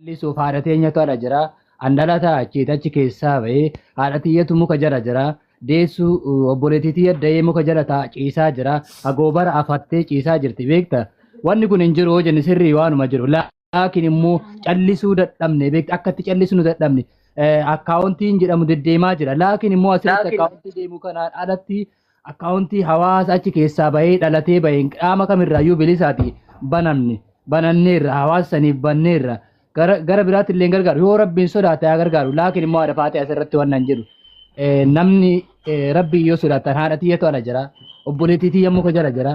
Lisuuf haadha teenyatu ala jira. An dhalataa achiiti achi keessaa ba'ee haadha tiyyatu muka jala jira. Deessuu obboleettii tiyya da'ee muka jala taa ciisaa jira. Agoobara afattee ciisaa jirti beekta. Wanni kun hin jiru hoo jenne sirrii waanuma jiru. Laakiin immoo callisuu dadhabne beekta akka itti callisnu dadhabne. Akkaawuntiin jedhamu deddeemaa jira. Laakiin immoo asirratti akkaawuntii deemu kanaan alatti akkaawuntii hawaasa achi keessaa bahee dhalatee baheen qaama kamirraayyuu bilisaati banamne bananneerra hawaasa saniif banneerra gara gara biraatti illee hin gargaaru yoo rabbiin sodaate haa gargaaru laakiin immoo haadha faatee asirratti waan nan jedhu namni rabbii yoo sodaatan haadha tiyyatu ala jira obboleettii tiyya muka jala jira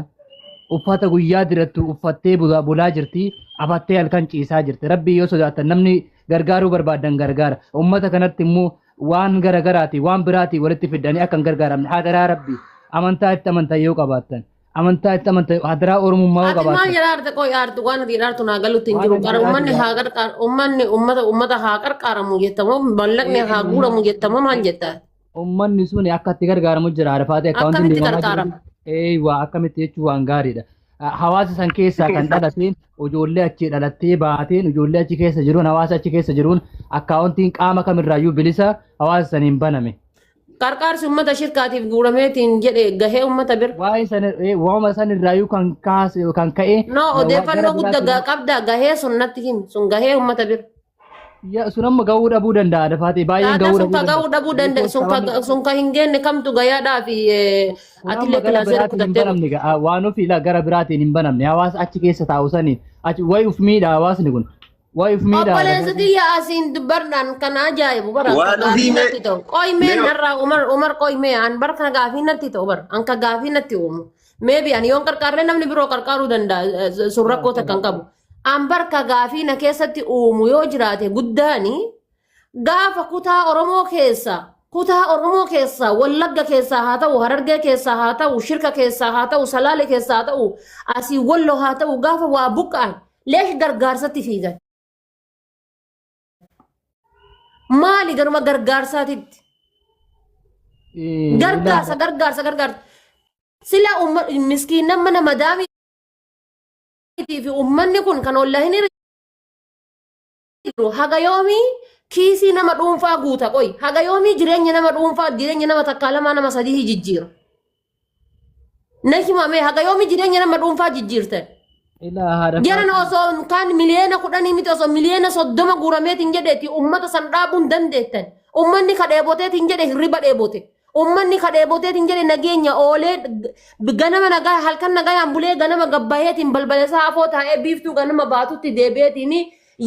uffata guyyaa dirattu uffattee bulaa jirti afattee halkan ciisaa jirti rabbii yoo sodaatan namni gargaaruu barbaadan gargaara ummata kanatti immoo waan gara garaati waan biraatii walitti fiddanii akka hin gargaaramne hadaraa rabbii amantaa itti amantan yoo qabaattan amantaa itti amantan hadaraa oromummaa yoo Ati maal qabaattan jedhaa jirta qoy aartu waan ati jedhaa naa galutti hin waan jiru. ani Qara jedhaa uummanni jira haa qarqaar uummanni uummata uummata haa qarqaaramu jettamoo mallaqni haa guuramu jettamoo maal jetta? Ummanni sun akka itti gargaaramu jira arafaatee akkaawuntiin Akkamitti deemamaa jiru. qarqaarama? Eeywaa akkamitti jechuun waan gaariidha. Hawaasa san keessaa kan dhalateen ijoollee achi dhalattee baateen ijoollee achi keessa jiruun hawaasa achi keessa jiruun akkaawuntiin qaama kamirraayyuu bilisa hawaasa saniin baname. Qarqaarsi uummata shirkaatiif guurameetiin jedhe gahee uummata bira. Waa'ee sana waama san irraayyuu kan kaase kan ka'e No gara odeeffannoo guddaa biraatiin qabdaa gahee sun natti himi sun gahee uummata bira. Ya, sun amma gahuu dhabuu danda'a dafaatee baay'een Taataa gahuu sun dhabuu ka danda'a. gahuu dhabuu danda'a Because sun ka sababni sun ka hin geenne kamtu gayaadhaa fi kun amma atillee gara kilaaseera biraatiin hin kutattee banamne ga'a. Waan ofii ilaa gara biraatiin hin banamne. Hawaasa achi keessa taa'u saniin achi wayi uf miidha hawaasni kun. Wayi uf miidha Obboleessi dafaatee. kiyya asiin dubbadhaan kan ajaa'ibu bara ka Waan ofii gaafii mee natti ta'u. Qoy mee mee narraa Umar Umar qoy mee an bar kana gaafii natti ta'u bar an ka gaafii natti uumu. Maybe ani yoon qarqaarree namni biroo qarqaaruu danda'a sun rakkoo takka hin qabu. An bar ka gaafii na keessatti uumu yoo jiraate guddaani gaafa kutaa Oromoo keessa kutaa Oromoo keessa Wallagga keessaa haa ta'u Harargee keessaa haa ta'u Shirka keessaa haa ta'u Salaale keessaa haa ta'u asii Wallo haa ta'u gaafa waa buqqa'an leesh gargaarsatti fiigan. Maali garuma gargaarsaatitti? Gargaarsa gargaarsa gargaarsa. Sila miskiinnan mana madaamii fi uummanni kun kan ollaa hin jiru haga yoomii kiisii nama dhuunfaa guuta qoy haga yoomii jireenya nama dhuunfaa jireenya nama takkaa lamaa nama sadii jijjiira. Na himame haga yoomii jireenya nama dhuunfaa jijjiirtan. Ilaa haadha Jaran faaxee. osoo kaan miliyoona 10 miti osoo miliyoona 30 guurameetiin jedheeti ummata san dhaabuu hin dandeettan. Ummanni ka dheeboteetiin jedhe hirriba dheebote. Ummanni ka dheeboteetiin jedhe nageenya oolee ganama nagaa halkan nagayaan bulee ganama gabbaheetiin balbala isaa afoo taa'ee biiftuu ganama baatutti deebi'eetiin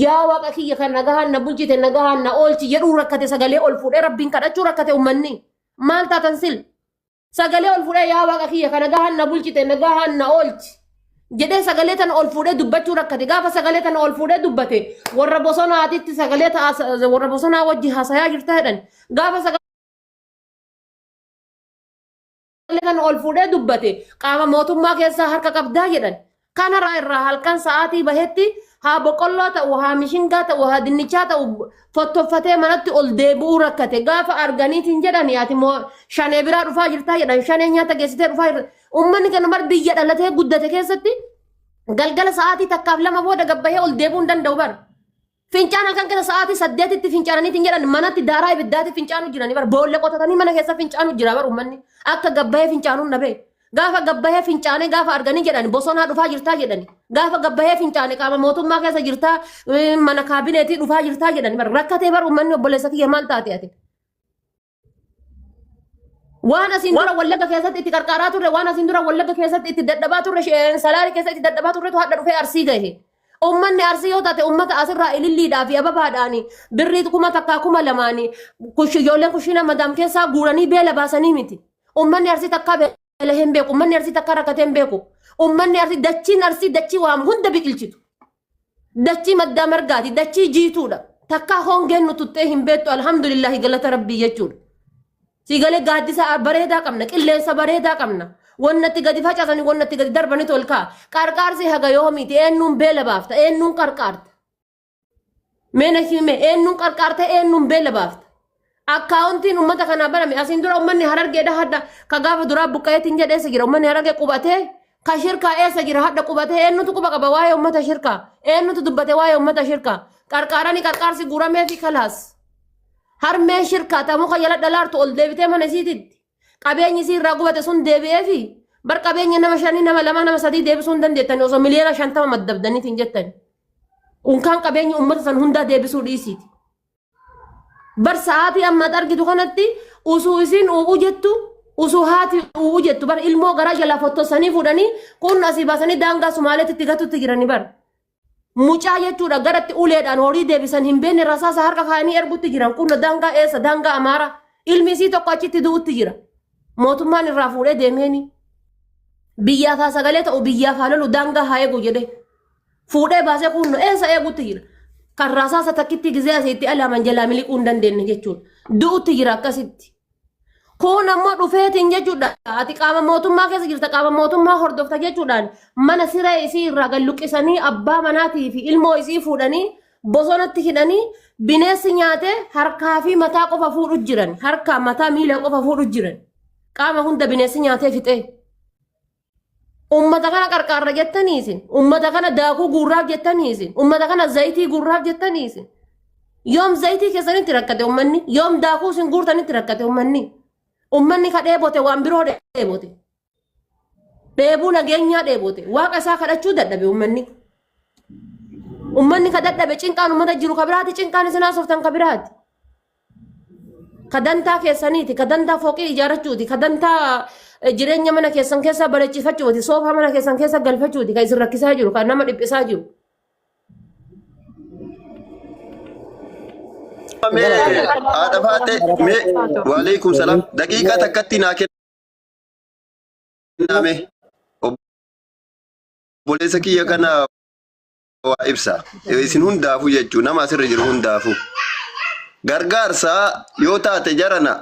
yaa waaqa kiyya kan nagahaan na bulchite nagahaan na oolchi jedhuu rakkate sagalee ol fuudhee rabbiin kadhachuu rakkate ummanni. Maal taatan sil? Sagalee ol fuudhee yaa waaqa kiyya ka nagahaan na bulchite nagahaan na oolchi jedhee sagalee tana ol fuudhee dubbachuu rakkate. Gaafa sagalee tana ol fuudhee dubbate warra bosonaatitti sagalee ta'a warra bosonaa wajji haasayaa jirta jedhan. Gaafa sagalee tana ol fuudhee dubbate qaama mootummaa keessaa harka qabdaa jedhan. Kanarraa irraa halkan sa'aatii bahetti haa boqqolloo ta'u, haa mishingaa ta'u, haa dinnichaa ta'u fottoffatee manatti ol deebi'uu rakkate. Gaafa arganiitiin jedhani ati moo shanee biraa dhufaa jirtaa jedhan shanee nyaata geessitee dhufaa jirta. Uummanni kana bar biyya dhalatee guddate keessatti galgala sa'aatii takkaaf lama booda gabbahee ol deebi'uu hin danda'u bar. Fincaan halkan keessa sa'aatii 8tti fincaananiitiin jedhan manatti daaraa ibiddaatti fincaanu jirani bar boolla qotatanii mana keessa fincaanu jira bar uummanni akka gabbahee fincaanuun dhabee gaafa gabbahee fincaanee gaafa arganii jedhan bosonaa dhufaa jirtaa jedhani gaafa gabbahee fincaane qaama mootummaa keessa jirtaa mana kaabineetii dhufaa jirtaa jedhani bar rakkatee bar uummanni obboleessa kiyya maal taate ati. Waan asiin dura Wallagga keessatti itti qarqaaraa turre, waan asiin dura Wallagga keessatti itti dadhabaa turre, Salaale keessatti itti dadhabaa turretu hadha dhufee Arsii gahe. Uummanni Arsii yoo taate uummata asirraa ililliidhaa fi ababaadhaan birrii 1000 2000n ijoolleen kushiina madaam keessaa guuranii beela baasanii miti. Uummanni Arsii takkaa beela hin beeku. Uummanni Arsii takkaa rakkatee hin beeku. Uummanni Arsii dachiin Arsii dachii waan hunda biqilchitu. Dachii maddaa margaati, dachii jiituudha. Takkaa hongeen nu tuttee hin beektu alhamdulillahi galata rabbii jechuudha. Siigalee gaaddisa bareedaa qabna, qilleensa bareedaa qabna. Wannatti gadi facaasanii wannatti gadi darbanitu ol ka'a. Qarqaarsi haga yoomiiti eenyuun beela baafta, eenyuun qarqaarta. Mee na hime eenyuun qarqaarta eenyuun beela baafta. Akkaawuntiin uummata kanaa baname asiin dura uummanni harargeedha hadha ka gaafa duraa buqqa'eetiin jedhe eessa jira uummanni harargee qubatee ka shirkaa eessa jira hadha qubatee eenyutu quba qaba waa'ee uummata shirkaa eenyutu dubbate waa'ee uummata shirkaa Qarqaaranii qarqaarsi guuramee fi kalaas. Harmeen shirkaa ta muka jala dhalaartu ol deebitee mana isiititti. Qabeenyi isii irraa gubate sun deebi'eefi bar qabeenya nama shanii nama lama nama sadii deebisuu hin dandeettani osoo 50,000,000 maddabdaniitiin jettani. Unkaan qabeenya uummata san hundaa deebisuu dhiisiiti. Bar sa'aatii amma ati argitu kanatti usuu isiin u'u jettu usuu haati u'u jettu bar ilmoo garaa jalaa fottosanii fuudhanii kun asii baasanii daangaa Sumaaleetti itti gatutti jirani bar. Mucaa jechuudha garatti uleedhaan horii deebisan hin beekne rasaasa harka kaayanii ergutti jiran kun daangaa eessa daangaa Amaara ilmi isii tokko achitti du'utti jira. Mootummaan irraa fuudhee deemeeni. Biyyaaf haa sagalee ta'u biyyaaf haa lolu daangaa haa eegu jedhee. Fuudhee baasee kunno eessa eegutti jira. Kan rasaasa takkitti gizee asii itti alaaman jalaa miliquu hin dandeenye jechuudha. Du'utti jira akkasitti. Kun ammoo dhufeetiin jechuudha. Ati qaama mootummaa keessa jirta qaama mootummaa hordofta jechuudhaan mana siree isii irraa gad luqqisanii abbaa manaatii fi ilmoo isii fuudhanii bosonatti hidhanii bineensi nyaatee harkaa fi mataa qofa fuudhu jiran. Harkaa mataa miila qofa fuudhu jiran. Qaama hunda bineensi nyaatee fixee. Ummata kana qarqaarra jettanii isin. Ummata kana daakuu guurraaf jettanii isin. Ummata kana zayitii guurraaf jettanii isin. Yoom zayitii keessanitti rakkate ummanni? Yoom daakuu isin guurtanitti rakkate ummanni? Ummanni ka dheebote waan biroo dheebote. Dheebuu nageenyaa dheebote. Waaqa isaa kadhachuu dadhabe ummanni. Ummanni ka dadhabe cinqaan ummata jiru ka biraati cinqaan isin haasoftan ka biraati. Ka dantaa keessaniiti, ka dantaa fooqii ijaarrachuuti, ka dantaa jireenya mana keessan keessa bareechifachuuti, soofaa mana keessan keessa galfachuuti, ka isin rakkisaa jiru, ka nama dhiphisaa jiru. Mee haadha faate mee waalaikum salaam daqiiqaa takkatti naa kenname obboleessa kiyya kana waa ibsa. Isin hundaafuu jechuun nama asirra jiru hundaafuu. Gargaarsa yoo taate jarana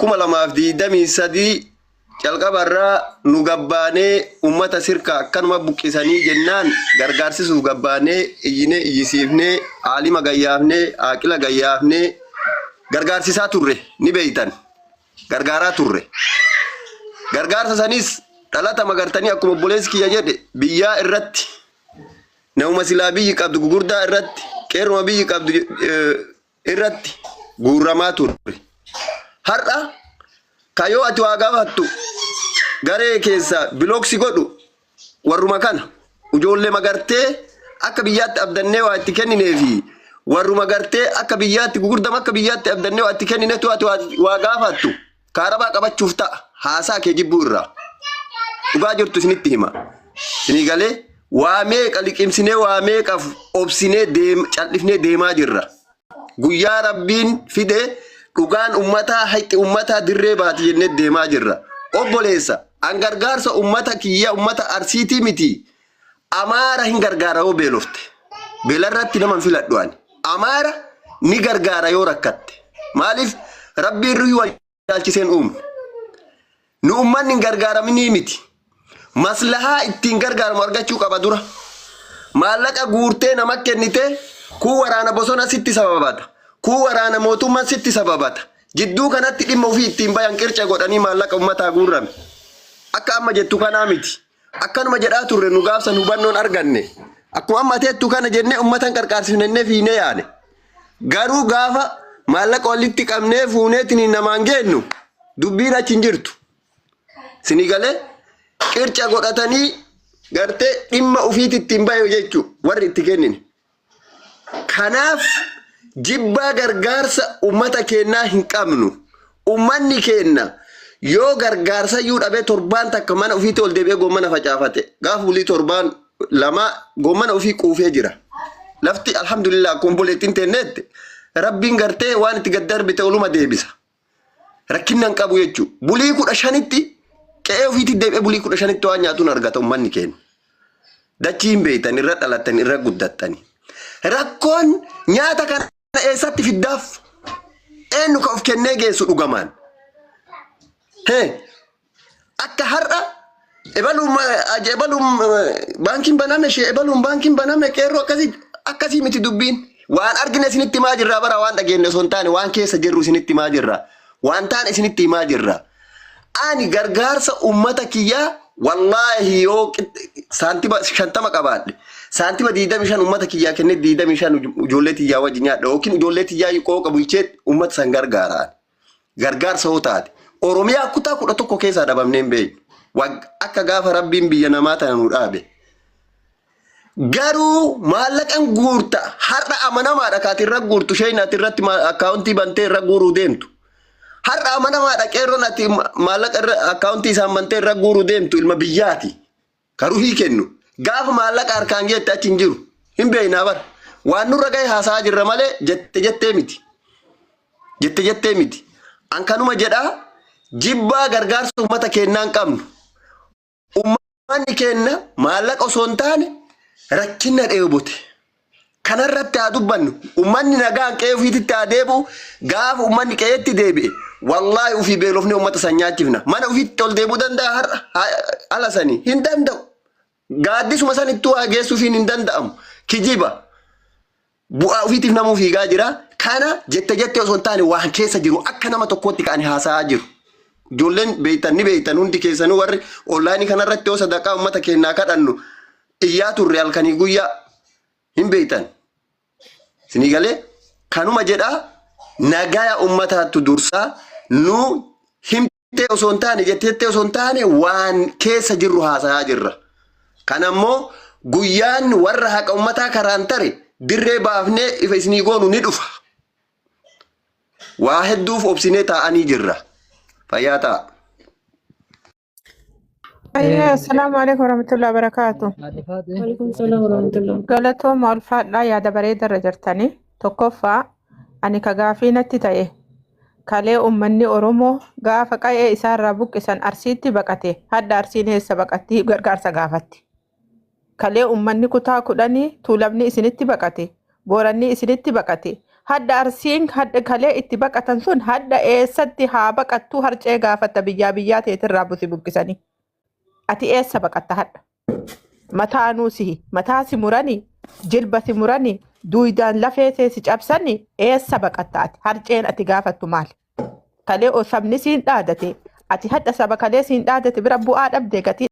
2023 calqabarraa nu gabbaanee ummata sirka akkanuma buqqisanii jennaan gargaarsisuuf gabbaanee iyyinee iyyisiifnee aalima gayyaafnee aaqila gayyaafnee gargaarsisaa turre ni beeytan. Gargaaraa turre. Gargaarsa sanis dhalata magartanii akkuma obboleessi kiyya jedhe biyyaa irratti namuma silaa biyyi qabdu gugurdaa irratti qeerruma biyyi qabdu irratti guurramaa turre. Har'a kayoo ati waa gaafattu garee keessa bilooksi godhu warruma kana ujoollee magartee akka biyyaatti abdannee waa itti kenninee fi warruma gartee akka biyyaatti gugurdama akka biyyaatti abdannee waa itti kenninetu ati waa gaafattu kaarabaa qabachuuf ta'a haasaa kee jibbuu irraa dhugaa jirtu isinitti hima isinii galee waa meeqa liqimsinee waa meeqaf obsinee deem cal'ifnee deemaa jirra Guyyaa Rabbiin fide dhugaan ummataa haqi ummataa dirree baati jennee deemaa jirra. Obboleessa, an gargaarsa ummata kiyya ummata Arsiitii miti. Amaara hin gargaara yoo beelofte. Beelarratti nama hin filadhu ani. Amaara ni gargaara yoo rakkatte. Maaliif Rabbiin ruhii wal ilaalchiseen uumne. Nu ummanni hin gargaaraminii miti. Maslahaa ittiin gargaaramu argachuu qaba dura. Maallaqa guurtee nama kennite kuu waraana bosona sitti sababata. Kuu waraana mootummaa sitti sababata. Jidduu kanatti dhimma ofii ittiin bayan qirca godhanii maallaqa ummataa guurrame. Akka amma jettu kanaa miti. Akkanuma jedhaa turre nu gaafsan hubannoon arganne. Akkuma amma teettu kana jennee ummatan qarqaarsifnennee fiinee yaane. Garuu gaafa maallaqa walitti qabnee fuuneetiin namaan geennu dubbiin achi hin jirtu. Sini galee qirca godhatanii gartee dhimma ofiitti ittiin bahe jechuu warri itti kennine. Kanaaf jibbaa gargaarsa ummata keennaa hin qabnu. Ummanni keenna yoo gargaarsayyuu dhabee torbaan takka mana ofiitti ol deebi'ee goommana facaafate gaafa bulii torbaan lama goommana ofii quufee jira. Lafti alhamdulillah akkuma obboleettiin teenneetti rabbiin gartee waan itti gad darbite oluma deebisa. Rakkinna hin qabu jechuudha. Bulii 15tti qe'ee ofiitti deebi'ee bulii 15tti waan nyaatuun argata ummanni keenya. Dachii hin beektan irra dhalattan irra guddattani. Rakkoon nyaata kana eessatti fiddaaf? Eenyu ka of kennee geessu dhugamaan? Hee akka har'a ebaluun ebaluun baankiin baname shee ebaluun baankiin baname qeerroo akkasii akkasii miti dubbiin. Waan argine isinitti himaa jirra bara waan dhageenye osoo hin taane waan keessa jirru isinitti himaa jirra. Waan taane isinitti himaa jirra. Ani gargaarsa ummata kiyyaa wallaahi yoo saantima 50 qabaadhe Saantima 25 uummata kiyyaa kennee 25 ijoollee tiyyaa wajji nyaadha yookiin ijoollee tiyyaa qooqa bulchee uummata san gargaaraan. Gargaarsa hoo taate. Oromiyaa kutaa 11 keessaa dhabamnee hin beeknu. Akka gaafa rabbiin biyya namaa tana nu dhaabe. Garuu maallaqan guurta har'a amanamaadha kaati irra guurtu isheen ati irratti akkaawuntii bantee irra guuruu deemtu. Har'a amanamaadha qeerroon ati maallaqa irra akkaawuntii isaan bantee irra guuruu deemtu ilma biyyaati. Ka ruhii kennu. Gaafa maallaqa harkaan geette achi hin jiru. Hin beeknaa bara. Waan nurra gahe haasa'aa jirra malee jette jettee miti. Jette jettee miti. An kanuma jedhaa jibbaa gargaarsa uummata kennaa hin qabnu. Uummanni keenya maallaqa osoo hin taane rakkina dheebote. Kanarratti haa dubbannu. Uummanni nagaan qe'ee ofiititti haa deebi'u. Gaafa uummanni qe'eetti deebi'e wallaahi ofii beelofnee uummata san nyaachifna. Mana ofiitti ol deebi'uu danda'a har'a ala sanii hin danda'u. Gaaddisuma sanittuu haa geessuufiin hin danda'amu. Kijiba. Bu'aa ofiitiif namuu fiigaa jira. Kana jette jettee osoo hin taane waan keessa jiru akka nama tokkootti kan haasa'aa jiru. Ijoolleen beektan ni beektan hundi keessanuu warri onlaayinii kanarratti yoo sadaqaa uummata keenyaa kadhannu iyyaa turre halkanii guyyaa hin beektan. Isinii galee kanuma jedhaa nagaya uummataattu dursaa nu himtee osoo hin taane jettee jettee osoo hin taane waan keessa jirru haasa'aa jirra. Kana immoo guyyaan warra haqa uummataa karaan tare dirree baafnee ifa isinii goonu ni dhufa. Waa hedduuf obsinee taa'anii jirra. Fayyaa ta'a. Ayyaa, assalaamu alaikum warahmatullahi wabarakaatu. Waalaikum salaam warahmatullah. Galatooma ulfaadhaa yaada bareeda irra jirtanii. Tokkoffaa ani ka gaafii natti ta'e kalee uummanni Oromoo gaafa qa'ee isaarraa buqqisan Arsiitti baqate hadda Arsiin eessa baqatti gargaarsa gaafatti. Kalee uummanni kutaa kudhanii tuulamni isinitti baqate Booranni isinitti baqate hadda Arsiin hadda kalee itti baqatan sun hadda eessatti haa baqattuu harcee gaafatta biyyaa biyyaa teetirraa busi buqqisanii. Ati eessa baqatta hadha? Mataanuu sihi mataa si murani jilba si murani duuydaan lafee tee si cabsani eessa baqatta ati harceen ati gaafattu maali? Kalee o sabni siin dhaadate ati hadha saba kalee siin dhaadate bira bu'aa dhabde gatii